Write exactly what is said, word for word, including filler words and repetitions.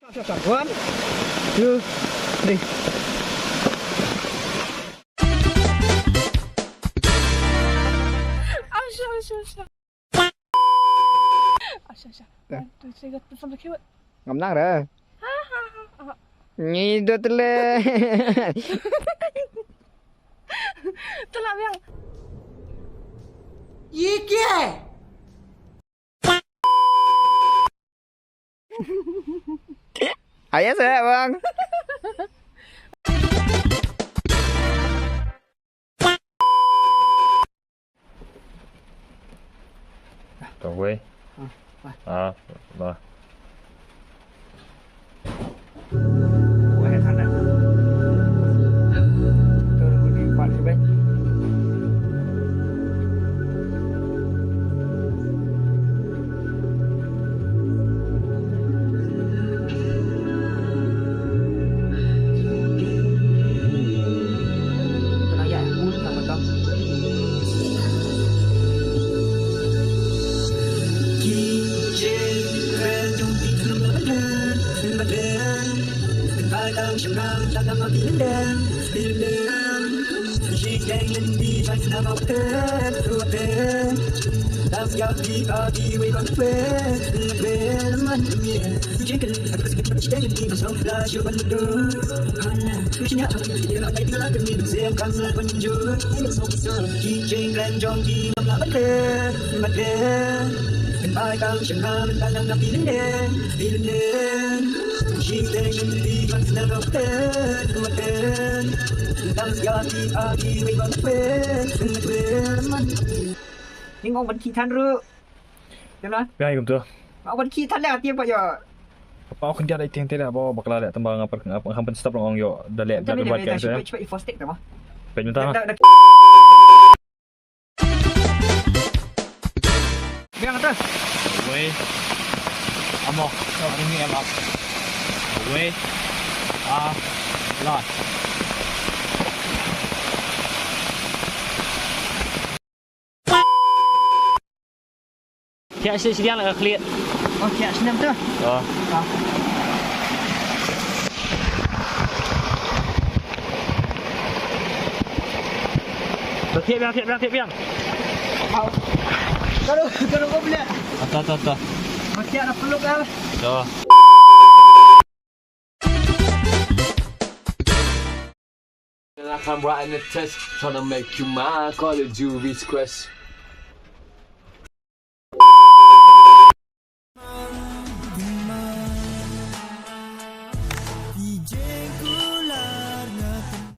One, two, three. Asha, asha, asha. Asha, asha. One, two, three, go. Telepon lagi, weh. Ngam nang re. Ha, ha, ha, ha. Ni dot le. Telah biang. Ye ke? Ayo saya bang. Tunggu. Ah, ah. Ah, bah. Ning ong ban ki than ru. Kena? Biang kum tu. Ong ban ki than le ati apa ya? Apa aku dia dah ting tidak bawa bakla le tambah ngapa ngapa ngapa stop ong yo dah le dah buat kan saya. Cepat cepat first take apa? Penyentang. Biang atas. Wei. Amo. Hari ni elak. Wei. Ah. Lah. Thiah shi shi diang la ka khlieh. Oh, thiah shi nam tu. Oh. Ah. Thiah biang, thiah biang, thiah biang. Au. Kadu, kadu ko beli. Ata, ata, ata. Thiah na peluk ah. Dah. Then I come right in the test, tryna make you mine, call it Juvi's Quest.